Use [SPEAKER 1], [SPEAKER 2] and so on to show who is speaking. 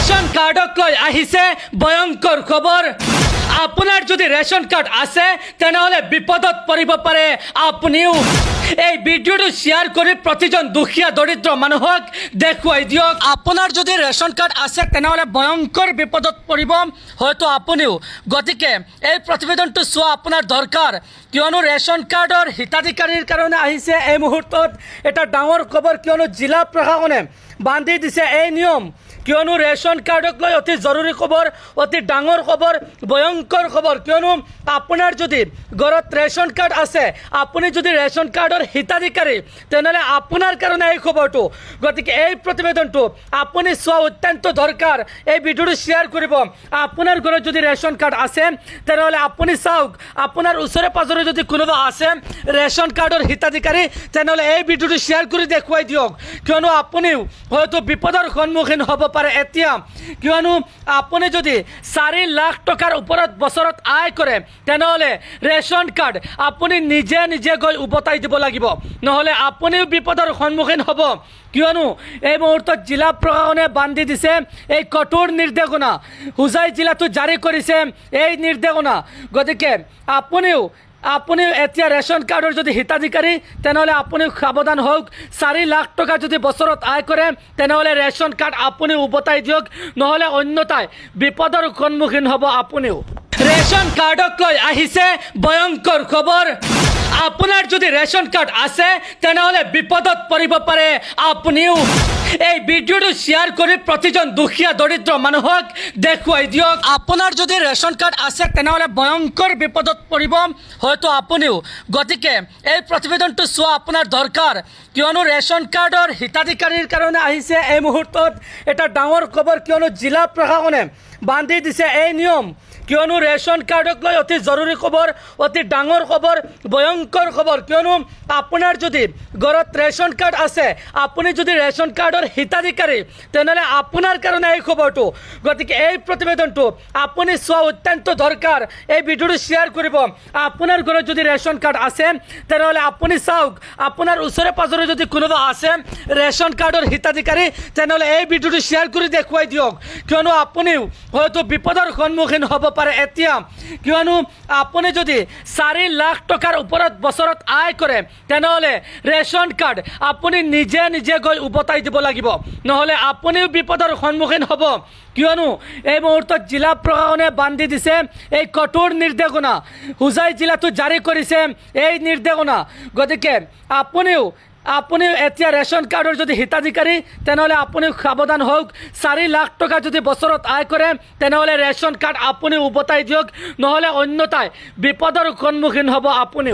[SPEAKER 1] Ration কাৰ্ডক লৈ আহিছে ভয়ংকৰ খবৰ। আপোনাৰ যদি ৰেচন কাৰ্ড আছে তেনেহ'লে বিপদত পৰিব পাৰে আপুনিও। এই ভিডিঅ'টো শ্বেয়াৰ কৰি প্ৰতিজন দুখীয়া দৰিদ্ৰ মানুহক দেখুৱাই দিয়ক। আপোনাৰ যদি ৰেচন কাৰ্ড আছে তেনেহ'লে ভয়ংকৰ বিপদত পৰিব হয়তো আপুনিও। গতিকে এই প্ৰতিবেদনটো চোৱা আপোনাৰ দৰকাৰ, কিয়নো ৰেচন কাৰ্ডৰ হিতাধিকাৰীৰ কাৰণে আহিছে এই মুহূৰ্তত এটা ডাঙৰ খবৰ। কিয়নো জিলা প্ৰশাসনে বান্ধি দিছে এই নিয়ম। কিয়নো ৰেচন কাৰ্ডক লৈ অতি জৰুৰী খবৰ, অতি ডাঙৰ খবৰ, ভয়ংকৰ খবৰ। কিয়নো আপোনাৰ যদি ঘৰত ৰেচন কাৰ্ড আছে, আপুনি যদি ৰেচন কাৰ্ডৰ হিতাধিকাৰী, তেনেহ'লে আপোনাৰ কাৰণে এই খবৰটো। গতিকে এই প্ৰতিবেদনটো আপুনি চোৱা অত্যন্ত দৰকাৰ। এই ভিডিঅ'টো শ্বেয়াৰ কৰিব। আপোনাৰ ঘৰত যদি ৰেচন কাৰ্ড আছে তেনেহ'লে আপুনি চাওক, আপোনাৰ ওচৰে পাঁজৰে যদি কোনোবা আছে ৰেচন কাৰ্ডৰ হিতাধিকাৰী, তেনেহ'লে এই ভিডিঅ'টো শ্বেয়াৰ কৰি দেখুৱাই দিয়ক। কিয়নো আপুনিও হয়তো বিপদৰ সন্মুখীন হ'ব পাৰে এতিয়া। কিয়নো আপুনি যদি 4 লাখ টকাৰ ওপৰত বছৰত আয় কৰে তেনেহ'লে ৰেচন কাৰ্ড আপুনি নিজে নিজে গৈ উভতাই দিব লাগিব, নহ'লে আপুনিও বিপদৰ সন্মুখীন হ'ব। কিয়নো এই মুহূৰ্তত জিলা প্ৰশাসনে বান্ধি দিছে এই কঠোৰ নিৰ্দেশনা। হোজাই জিলাতো জাৰি কৰিছে এই নিৰ্দেশনা। গতিকে আপুনিও এতিয়া ৰেচন কাৰ্ডৰ যদি হিতাধিকাৰী, তেনেহ'লে আপুনিও সাৱধান হওক। 4 লাখ টকা যদি বছৰত আয় কৰে তেনেহ'লে ৰেচন কাৰ্ড আপুনি উভতাই দিয়ক, নহ'লে অন্যথাই বিপদৰ সন্মুখীন হ'ব আপুনিও। ৰেচন কাৰ্ডক লৈ আহিছে ভয়ংকৰ খবৰ। আপোনাৰ যদি ৰেচন কাৰ্ড আছে তেনেহ'লে বিপদত পৰিব পাৰে আপুনিও। এই ভিডিঅ'টো শ্বেয়াৰ কৰি প্ৰতিজন দুখীয়া দৰিদ্ৰ মানুহক দেখুৱাই দিয়ক। আপোনাৰ যদি ৰেচন কাৰ্ড আছে তেনেহ'লে ভয়ংকৰ বিপদত পৰিব হয়তো আপুনিও। গতিকে এই প্ৰতিবেদনটো চোৱা আপোনাৰ দৰকাৰ। কিয়নো ৰেচন কাৰ্ডৰ হিতাধিকাৰীৰ কাৰণে আহিছে এই মুহূৰ্তত এটা ডাঙৰ খবৰ। কিয়নো জিলা প্ৰশাসনে বান্ধি দিছে এই নিয়ম। কিয়নো ৰেচন কাৰ্ডক লৈ অতি জৰুৰী খবৰ, অতি ডাঙৰ খবৰ, ভয়ংকৰ খবৰ। কিয়নো আপোনাৰ যদি ঘৰত ৰেচন কাৰ্ড আছে, আপুনি যদি ৰেচন কাৰ্ডৰ হিতাধিকাৰী, তেনেহ'লে আপোনাৰ কাৰণে এই খবৰটো। গতিকে এই প্ৰতিবেদনটো আপুনি চোৱা অত্যন্ত দৰকাৰ। এই ভিডিঅ'টো শ্বেয়াৰ কৰিব। আপোনাৰ ঘৰত যদি ৰেচন কাৰ্ড আছে তেনেহ'লে আপুনি চাওক, আপোনাৰ ওচৰে পাঁজৰে যদি কোনোবা আছে ৰেচন কাৰ্ডৰ হিতাধিকাৰী, তেনেহ'লে এই ভিডিঅ'টো শ্বেয়াৰ কৰি দেখুৱাই দিয়ক। কিয়নো আপুনিও হয়তো বিপদৰ সন্মুখীন হ'ব পাৰে এতিয়া। কিয়নো আপুনি যদি 4 লাখ টকাৰ ওপৰত বছৰত আয় কৰে তেনেহ'লে ৰেচন কাৰ্ড আপুনি নিজে নিজে গৈ উভতাই দিব লাগিব, নহ'লে আপুনিও বিপদৰ সন্মুখীন হ'ব। কিয়নো এই মুহূৰ্তত জিলা প্ৰশাসনে বান্ধি দিছে এই কঠোৰ নিৰ্দেশনা। হোজাই জিলাতো জাৰি কৰিছে এই নিৰ্দেশনা। গতিকে আপুনিও এতিয়া ৰেচন কাৰ্ডৰ যদি হিতাধিকাৰী, তেনেহ'লে আপুনিও সাৱধান হওক। 4 লাখ টকা যদি বছৰত আয় কৰে তেনেহ'লে ৰেচন কাৰ্ড আপুনি উভতাই দিয়ক, নহ'লে অন্যথাই বিপদৰ সন্মুখীন হ'ব আপুনিও।